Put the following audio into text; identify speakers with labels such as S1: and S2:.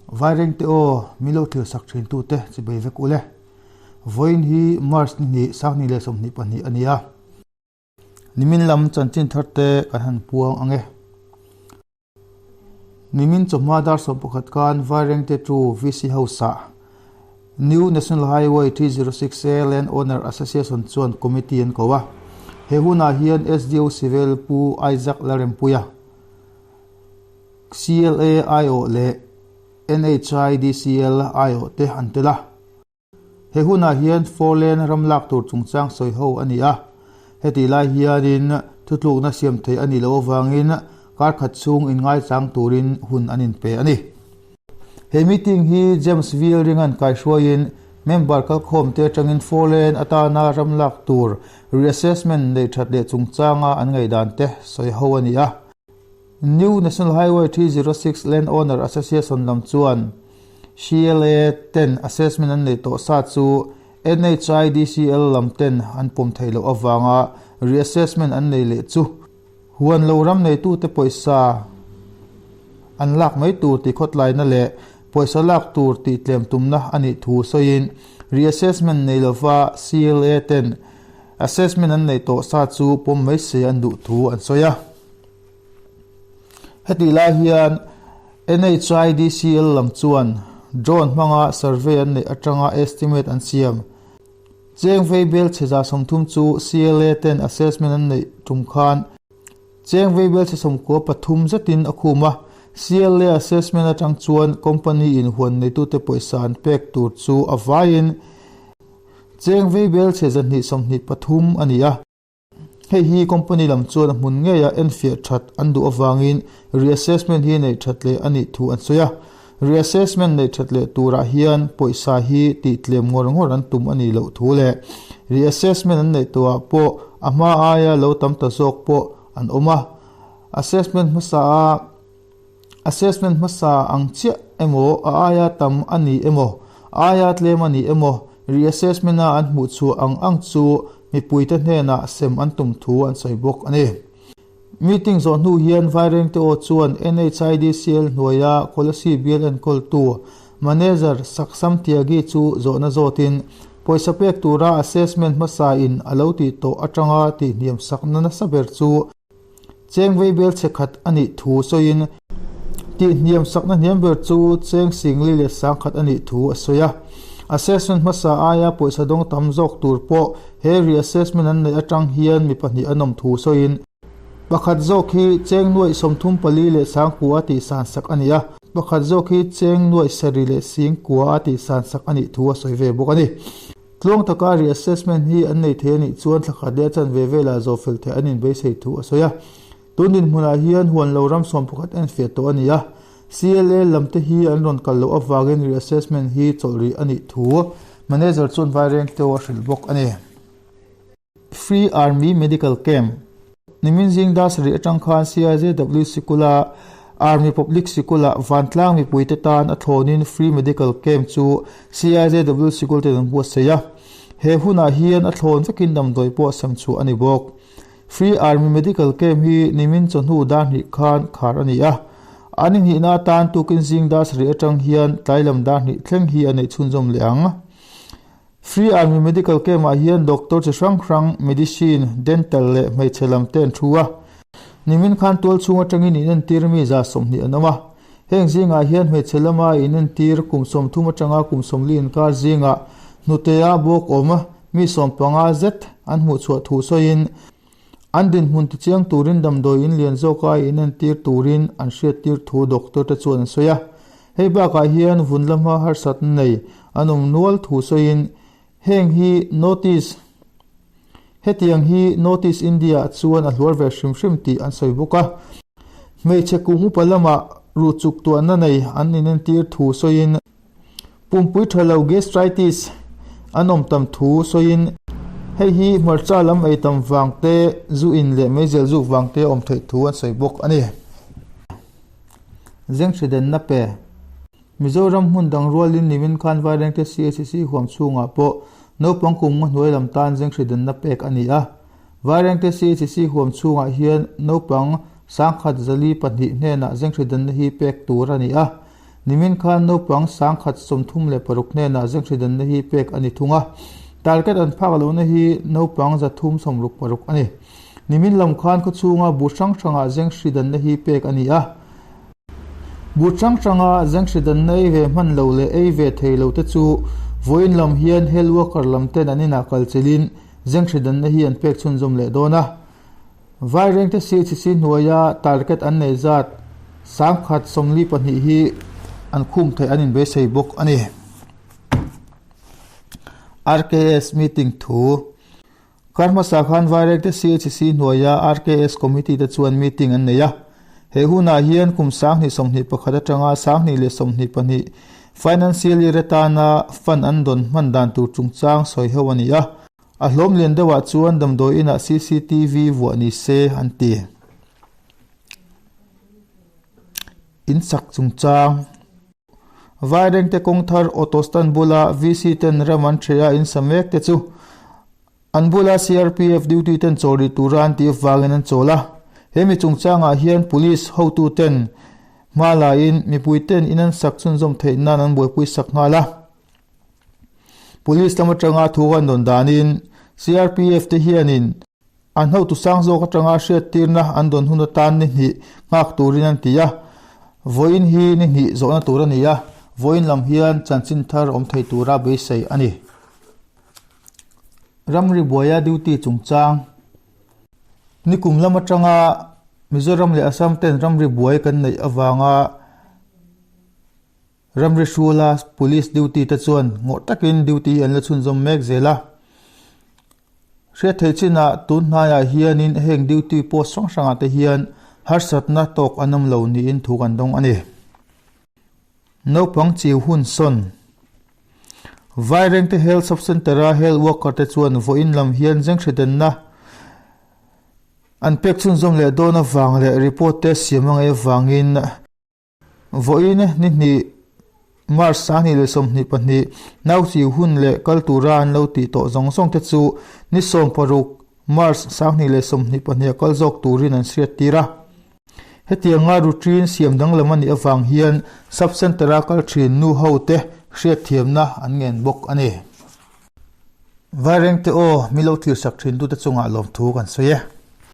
S1: Vairengte aw, min lo thlir sak thin tute chi bei vek ule. Vawiin hi March ni hnih 2022 a ni a. Nimin lam chanchin thar te kan han puang ang e. Nimin chawhma dar 11 khan Vairengte to VC House ah New National Highway 306A Land Owner Association chuan committee an ko a. He hunah hian SDO Civil Pu Isaac Lalrempuia, CLA aiawh leh NHIDCL aiawh te an tel a. He hunah hian Foreland ram lak tur chungchang sawi ho a ni a. Hetih lai hianin thutlukna siam theih a nih loh avangin kar khat chhung inngaichang turin hun an inpe a ni. He meeting hi James V Ringan kaihruaiin member kalkhawmte atangin Foreland atana ram lak tur reassessment neih that leh chungchanga an ngaihdan te sawi ho a ni a. New National Highway 306 Land Owner Association lam chuan CLA ten assessment an neih tawh sa chu NHIDCL lam ten an pawm theih loh avanga reassessment an nei leh chu huan lo ram neitute pawisa an lak mai tur tih khawtlaina leh pawisa lak tur tih tlem tumna a nih thu sawiin reassessment nei lova CLA ten assessment an neih tawh sa chu pawm mai se an duh thu an sawi a. Hetih lai hian NHIDCL lam chuan drone hmanga survey an neih atanga estimate an siam. Cheng vei bel chhe 30 chu CLA ten assessment an neih tum khan cheng vei bel chhe 93 zetin a khum a. CLA assessment atang chuan company in huan neitute pawisa an pek tur chu a vaiin cheng vei bel chhe 223 a ni a. Hei hi company lam chuan a hmun ngeia enfiah that an duh avangin reassessment hi neih that leh a nih thu an sawi a. Reassessment neih that leh turah hian pawisa hi tih tlem ngawr ngawr an tum a nih loh thu leh reassessment an neih tawhah pawh a hma aia lo tam ta zawk pawh an awm a. Assessment hmasa a. Assessment hmasa ang chiah emaw, a aia tam a ni emaw, a aia tlem a ni emaw, reassessment-a an hmuh chhuah ang ang chu mipuite hnenah sem an tum thu an sawi bawk a ni. Meeting zawh hnu hian Vairengte aw chuan NHIDCL hnuaia Kolasib bial enkawltu Manager Saksam Tyagi chu zawhna zawtin pawisa pek tura assessment hmasa in a lo tih tawh atanga tihhniam sakna nasa ber chu Cheng vei bel chhe khat a nih thu sawiin tihhniam sakna hniam ber chu cheng singli leh sangkhat a nih thu a sawi a. Assessment hmasa aia pawisa dawng tam zawk tur pawh he reassessment an neih atang hian mi pahnih an awm thu sawiin pakhat zawk hi cheng nuaih 34 leh sangkua a tihsan sak a ni a, pakhat zawk hi cheng nuaih sarih leh singkua a tihsan sak a nih thu a sawi ve bawk a ni. Tluang taka reassessment hi an nei thei a nih chuan thla khat leh a chanve velah zawhfel theih an inbeisei thu a sawi a. Tun dinhmunah hian huan lo ram 11 enfiah tawh a ni a. CLA lam te hi an rawn kal loh avangin reassessment hi chawlh rih a nih thu manager chuan Vairengte a hrilh bawk a ni. Free Army Medical Camp, Nimin zing dar sarih atang khan CIJW sikula Army Public Sikula vantlang mipuite tan a thlawnin Free Medical Camp chu CIJW sikul ten an buatsaih a. He hunah hian a thlawn vekin damdawi pawh sem chhuah a ni bawk. Free Army Medical Camp hi nimin chawhnu dar hnih khan khar a ni a. An inhnihna atan tukin zing dar sarih atang hian tlailam dar hnih thleng hi a neih chhunzawm leh ang. Free Army Medical Camp-ah hian doctor chi hrang hrang, medicine, dental leh hmeichhe lam te an thu a. Nimin khan tual chhung atangin inentir mi 20 an awm a. Heng zingah hian hmeichhe lama inentir kum 30 atanga kum 40 inkar zingah hnutea bawk awm mi 15 zet an hmuh chhuah thu sawiin, An dinhmun tichiang turin damdawi in lian zawka inentir turin an hriattir thu doctor te chuan an sawi a. Hei bakah hian vun lama harsatna nei an awm nual thu sawiin heng hi Notice Hetiang hi Notice India ah chuan a hluar ve hrim hrim tih an sawi bawk a. Hmeichhe kum upa lamah ruhchuk tuahna nei an inentir thu sawiin Pumpui tha lo gastritis an awm tam thu sawiin hei hi hmarcha lam ei tam vang te, zu in leh meizel zuk vang te a awm theih thu an sawi bawk a ni. Zengthridenna pe. Mizoram hmun dang rualin nimin khan Vairengte CHC huam chhungah pawh naupang kum nga hnuai lam tan zengthridenna pek a ni a. Vairengte CHC huam chhungah hian naupang 1402 hnenah zengthridenna hi pek tur a ni a. Nimin khan naupang 1036 hnenah zenghridanna hi pek a ni thung a, target an phak lohna hi naupang 366 a ni. Nimin lam khan khawchhunga bu hrang hrangah zenghridanna hi pek a ni a. Bu hrang hranga zenghridanna ei ve hman lo leh ei ve thei lo te chu vawiin lam hian health worker lam ten an inah kalchilhin zenghridanna hi an pek chhunzawm leh dawn a. Vairengte CHC hnuaia target an nei zat 1042 hi an khum theih an inbeisei bawk a ni. RKS meeting thu Kar hmasa khan Vairengte CHC hnuaia RKS committee te chuan meeting an nei a. He hunah hian kum 2021 atanga 2022 financial year atana fund an dawn hman dan tur chungchang sawi ho a ni a. A hlawm lian deuhah chuan damdawi inah cctv vuah ni se an ti. In sak chungchang. Vairengte kawng thar auto stand bula VC ten ram an hreh a in sa mek te chu an bula CRPF duty ten chawl rih tura an tih avangin an chawl a. He mi chungchangah hian police hotu ten hma laiin mipui ten in an sak chhunzawm theih nan an buaipui sak nghal a. Police lam atanga thu an dawn danin CRPF te hianin an hotu sang zawk atanga hriattirna an dawn hun atan ni hnih nghak turin an ti a, vawiin hi ni hnih zawhna tur a ni a, vawiin lam hian chanchin thar awm thei tura beisei a ni. Ramri buaia duty chungchang Nikum lam atanga Mizoram leh Assam ten ramri buai kan neih avanga Ramri hrula Police duty te chuan ngawrh takin duty hi an la chhunzawm mek zel a. Hriat theih chinah tun hnaiah hianin heng duty post hrang hrangah te hian harsatna tawk an awm lo niin thu kan dawng a ni. Naupang chiu hun sawn Vairengte Health Sub-Centre-a Health Worker te chuan vawiin lam hian zenghridenna an pek chhunzawm leh dawn avang leh report te siam a ngaih avangin Vawiin ni hnih March 2022 nauchiu hun leh kal tura an lo tih tawh zawng zawng te chu ni 16 March 2022 a kal zawk turin an hriattir a. Hetianga routine siam danglam a nih avang hian sub-centre a kal thin nu ho te hriatthiamna an ngen bawk a ni. Vairengte aw, mi lo thirsak thin tute chungah lawmthu kan sawi e.